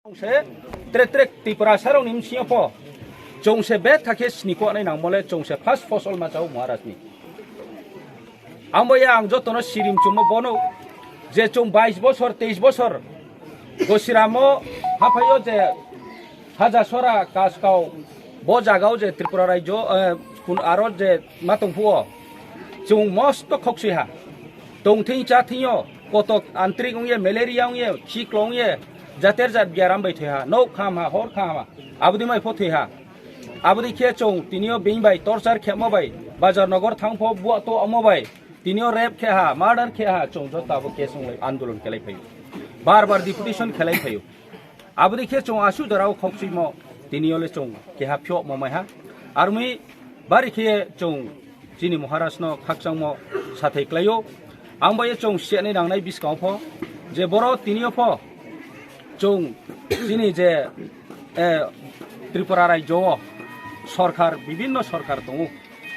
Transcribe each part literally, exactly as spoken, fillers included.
Chwng se trek trek Tiprasarokni bsingyo pho chwng se betha khe sini kok nai nangmole chwng se first fosol ma chao Maharajni. Ambo ya ang jotono sirim chumno bono je chwng bais bosor, teis bosor Gosiramo haphaio je Haja Sora Kaskau bo jagao je Tripura rajyo, eh, kun aro je ma tongphuo chwng mosto khoksui ha. Tongthing chathingyo kotok antrik wngye, malaria wngye, chiklo wngye, jater jat biaram bai thwi ha, nok kham ha, hor kham ha, abodi mai pho thwi ha. Abodi khe chwng tinio bini bai torchar khemo bai, bazar nogor thang pho buato omo bai, tinio rape khe ha, murder khe ha, chwng joto abo case wng lai andolon khelai phaio. Bar bar deputation khelai phaio. Abodi khe chwng asu jorao khokchwimo tinio le chwng keha phiokmo mai ha. Armi bari khe chwng chini Maharajno khakchangmo sathai klaio. Ang bai chwng siyanai nangnai bwskango pho je boro tinio pho chwng chini je, eh, Tripura rajyo o sorkar, bibinno sorkar tongo.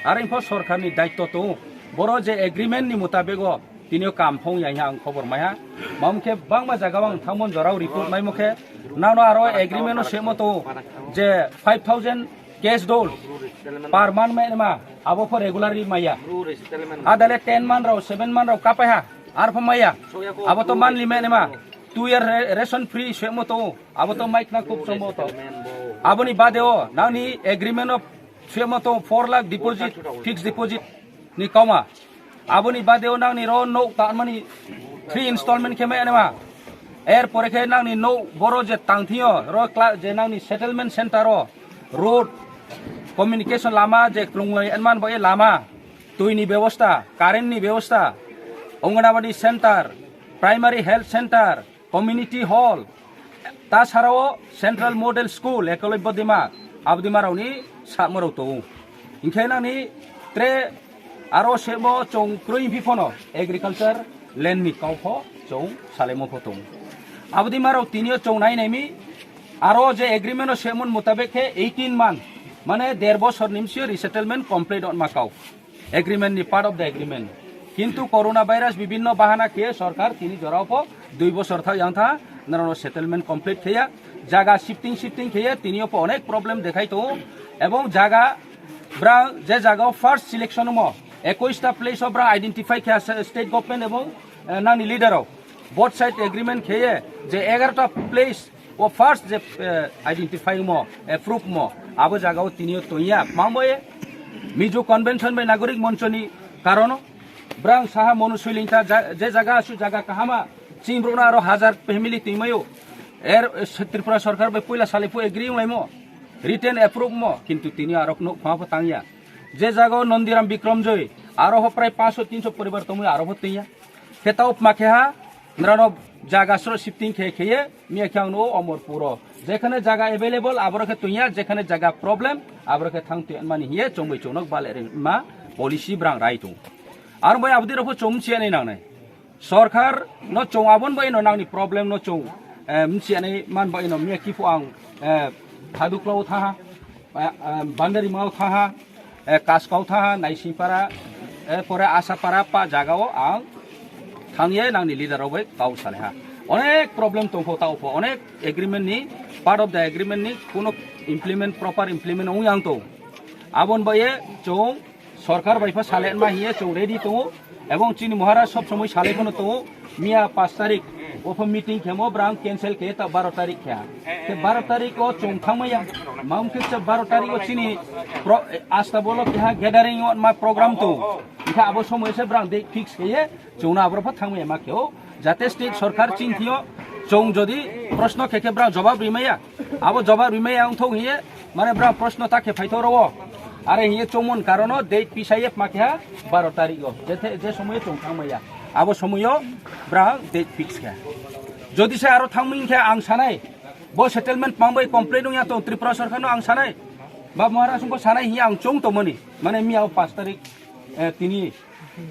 Are pho sorkarni daitto tongo. Boro je agreement ni mutabego tinio kam phong ya ang khobor maiha. Mamkhe bangma jaga ang thangmon jorao report maimo khe nano aro agreement o semo tongo je five thousand cash dole per month ma ema abo pho regularly maya. Adale ten man rao, seven man rao kapai ha, ar pho maya. Abo to monthly ma ema two year re-, ration free semo tongo. Abo to maikna kub sombo to. Aboni bade o nangni agreement o semo tongo four lakh deposit, fixed deposit ni kauma. Aboni bade o nangni ro nok tanmani three installment khe ma ema. Er pore khe nangni nok boro je tangthio ro kla-, je nangni settlement center o road, communication lama je klunglai enman bo e lama, twi ni bebosta, current ni bebosta, Anganwadi center, primary health center, community hall, ta sarao Central Model School, Ekolobya Dima, abo Dima raoni sakma rao tongo. Hinkhe nangni tre aro sebo chwng kroi phi phono agriculture land ni kau pho chwng salaimo pho tongo. Abo Dima rao tinio chwng nai naimi aro je agreement o semon mutabek khe eighteen month, mane der bosor nimsio resettlement complete on ma kau. Agreement ni part of the agreement. Kintu corona virus bibinno bahana khe sorkar tini jorao pho dui bosor thak yang tha, norokno settlement complete kheya, jaga shifting shifting kheya, tinio pho onek problem dekhai tongo, ebong jaga brang je jaga o first selection mo, ekwis ta place o brang identify kheya se-, state government ebong, eh, nangni leader rok both side agreement kheye je egaroh ta place o first je, eh, identify mo, approve mo, abo jaga o tinio tonya, mambo e Mizo Convention bai Nagorik Moncho ni karono, brang saha Monu Soilingta ja-, je jaga asu jaga kahama, chini borokno aro hajar family twimaio, er, eh, Tripura sorkar bai puila salai phu agree wnglaimo, written approve mo, kintu tini aro nuk phama pho tangya. Je jaga o Nondiram Bikramjoi, aro ho prai paanch sho tin sho poribar tongwi aro pho twiya. Khe tao pma khe ha, nrano jaga sro shifting khe kheye, miya khe ang no Omorpuro. Jekhane jaga available, aboro khe tunya, jekhane jaga problem, aboro khe thang tuya mani hiye chongbai chongnok bale ring ma policy brang rai tung. Ar bai abdi rokho chong mchiya nai nangnai. Sorkar no chong abon bai no nangni problem no chong, eh, mchiya nai man bai no miya kiphou ang, eh, Thaduklo thaha. Eh, eh, Bandarimao thaha, eh, Kaskau thaha, Naisingpara, eh, pore Asapara pa jagao ang thangye nangni leader rok bai kau salaiha. Onek problem tongpho taopho, onek agreement ni, part of the agreement ni kuno implement, proper implement ong yang tong. Abon baye chong sorkar bai pha salen ma hiye chong ready tongo. Ebong chini Maharaj sob somoi salai phano tongo, miya paanch tarik, opho meeting khemo, brang cancel khe ta baro tarik khe. Te baro tarik o chong thangmaya, maum khe se baro tarik o chini pro-, asta bolo keha gathering o ma program tongo. Khe abo somoi se brang date fix khe ye, chong na abro pha thangmaya ma khe o. Jate state sorkar chinthio, chong jodi proshno khe khe brang jobab rimaya. Abo jobab rimaya wngthok hiye, mane brang proshno ta khe phaithok rwo. Are hiye chongmon karono date fix haye pma khe ha baro tarik o. Jethe, je somoyo chong thangmaya. Abo somoyo brang date fix khe. Jodi se aro thangming khe ang sanai, bo settlement pangbai complete wngya tong Tripura sorkar no ang sanai. Ba Maharaj bo sanai hiye ang chong tongmani. Mane miya o paanch tarik, eh, tini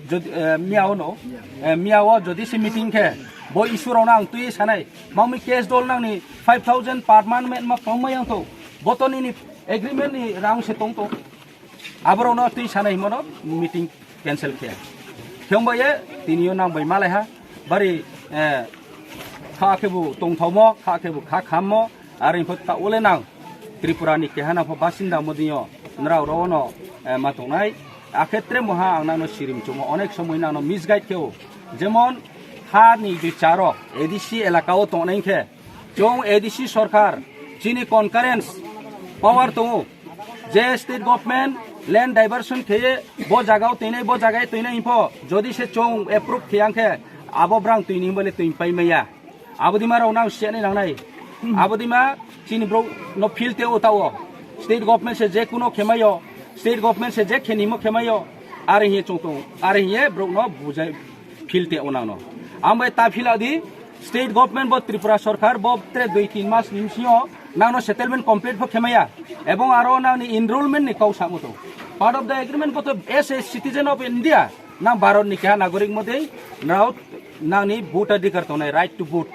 Jodi, eh, miya ono, eh, miya o jodi se meeting khe, bo issue rok no ang twi sanai, mangmi cash dol nangni five thousand per month ma tongmai ang to, bo to nini agreement ni rang se tong to, aborok no twi sanai himo no meeting cancel khe, khe wngba ye tini o nang bai malai ha, bari, eh, Kha khe bo tongthokmo, kha khe bo kha khammo, are pho ta ole nang Tripura ni keha nang pho basinda modinyo nrao ro no, eh, ma tongnai. Akhe tre moha ang nang no sirim chumo, onek somoi nang no misguide khe o. Jemon ha ni je charo A D C elaka o tongnai khe, chong A D C sorkar, chini concurrence power tongo, je state government land diversion kheye bo jaga o toinai, bo jaga o toinai pho, jodi se chong approve kheyang khe, abo brang toini himba le toin pai maya. Abodima rok nang siyanai nangnai. Abodima chini bro no field te o ta o. State government se je kuno khemayo, state government se je khenimo khemayo, are hiye chong tong, are hiye bro no bujai field te o nang no. Ambai ta field adi state government bo Tripura sorkar bo tre dui tin mas ni bisingo nang no settlement complete pho khemaya. Ebong aro nang ni enrollment ni kau samo to. Part of the agreement bo to as a citizen of India, nang Bharat ni keha nagorik modei, nrao nang ni vote adhikar tongnai, right to vote.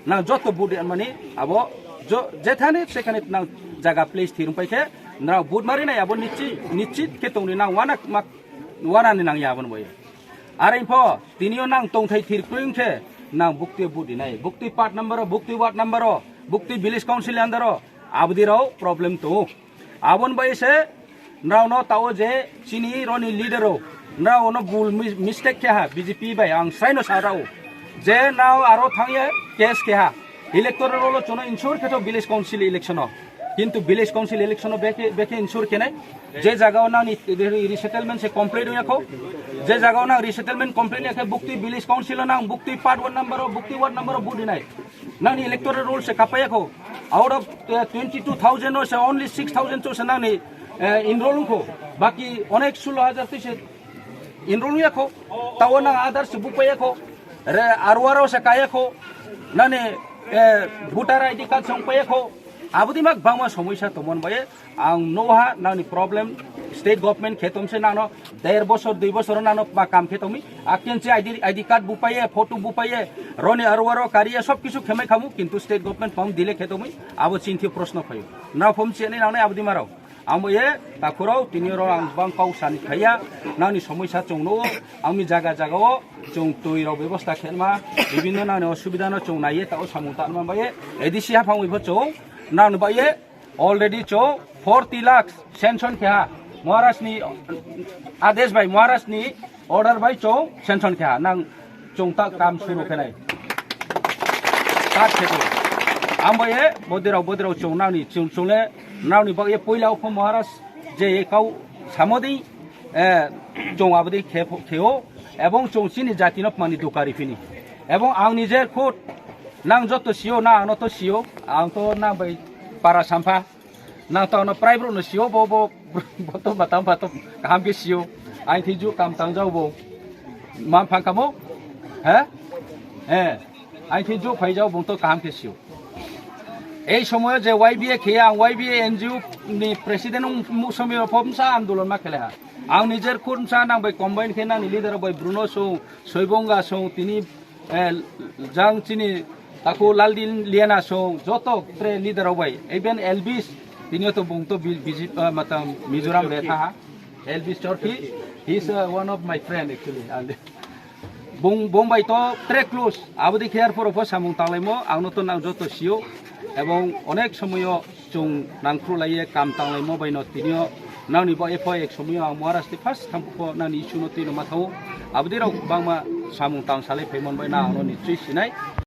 Nang joto vote mani abo jo-, jethani sekhani nang jaga place thirung pai khe, nrao vote mari nai abo nichi-, nichit khe tongni nang wana ma-, wana ni nang ya abo ni bai. Are pho, tinio nang tongthai thir kwrwng khe, nang bukti vote dinai. Bukti part number o, bukti ward number o, bukti village council under o, abodi rao problem tongo. Abon bai se nrao no tao je chini roni leader o, nrao no bul mi-, mistake khe ha B J P bai ang srai no sa rao. Je nrao aro thangye case khe ha. Electoral roll o chono ensure khe to village council election o. Kintu village council election o beke, beke ensure khe nai. Je jaga o nang ni resettlement se complete ongya kho. Je jaga o nang resettlement complete ongya khe bukti village council o nang bukti part one number o, bukti ward number o vote dinai. Nang ni electoral roll se kapaya kho. Out of, eh, twenty-two thousand o se only six thousand cho se nang ni, eh, enroll kho. Baki onek sulo hajar twi se enroll ya kho. Tao nang Aadhaar se bupaya kho. Re arwaro se kaya kho. Nang ni, eh, voter I D card song paya kho. Abodi mak bangma somoisa tomon bai. Ang noha nang ni problem state government khetom se nang no der bosor dui bosor nang no ma kam khe tongmi. Akin se I D, I D card bupaye, photo bupaye, roni aro aro kariye sob kisu khemai khamu, kintu state government pom dile khe tongmi, abo chinthi proshno phayo. Na phom chini nang nai abdi marao. Ang bo ye takhurao tini ro ang bang kau sani khaya, nang ni somoisa chong no, ang mi jaga jaga o chong twi rok bebosta khenma, bibinno nang ni osubida no chong naiye ta o samung tanma ba ye, A D C haphang wi pho chong, nang ni ba ye, already cho forty lakhs sanction khe ha. Maharaj ni adesh bai, Maharaj ni order bai cho sanction khe ha. Nang chong ta kam suru khe nai. Ta khe to. Ang bai ye bodirao, bodirao chong nang ni chong, chong le nang ni bak ye poila o pho Maharaj je ye kau samodi, eh, chong abdi khe pho, khe o. Ebong chong chini jati no mani dukari phini. Ebong ang nijer khud nang joto sio, na ano to sio, ang to nang bai para sampha. Nang to ano prai bro no sio, bo, bo, bo to batam batam kaham ke sio. Ang thiju kam tang jau bo. Mam phang kamo? He? He. Ang thiju phai jau bo to kaham ke sio. Ei somoyo je Y B A khe ang Y B A N G O ni president ung mu somoyo phom sa andolon ma khele ha. Ang nijer khun sa nang bai combine khe nang ni leader bai Bruno song, Soibonga song, tini, eh, jang chini taku Laldin Liana song, joto tre leader rok bai, even Elvis, tini to bung to B-, B J P, eh, matam Mizoram re tha ha. Elvis Chorkhi, he is, uh, one of my friend actually. And bung, bung bai to tre close, abodi khe ar poro pho samung tanglaimo, ang no to nang joto sio, ebong onek somoyo chwng nangkhru laiye kam tanglaimo bai no tinio nangni bo epho ek somoyo ang Maharaj tei first thangpukho nangni issue no twi no ma thango. Abodi rok bangma samung tang salai phaimon bai na ang no nichoi sinai.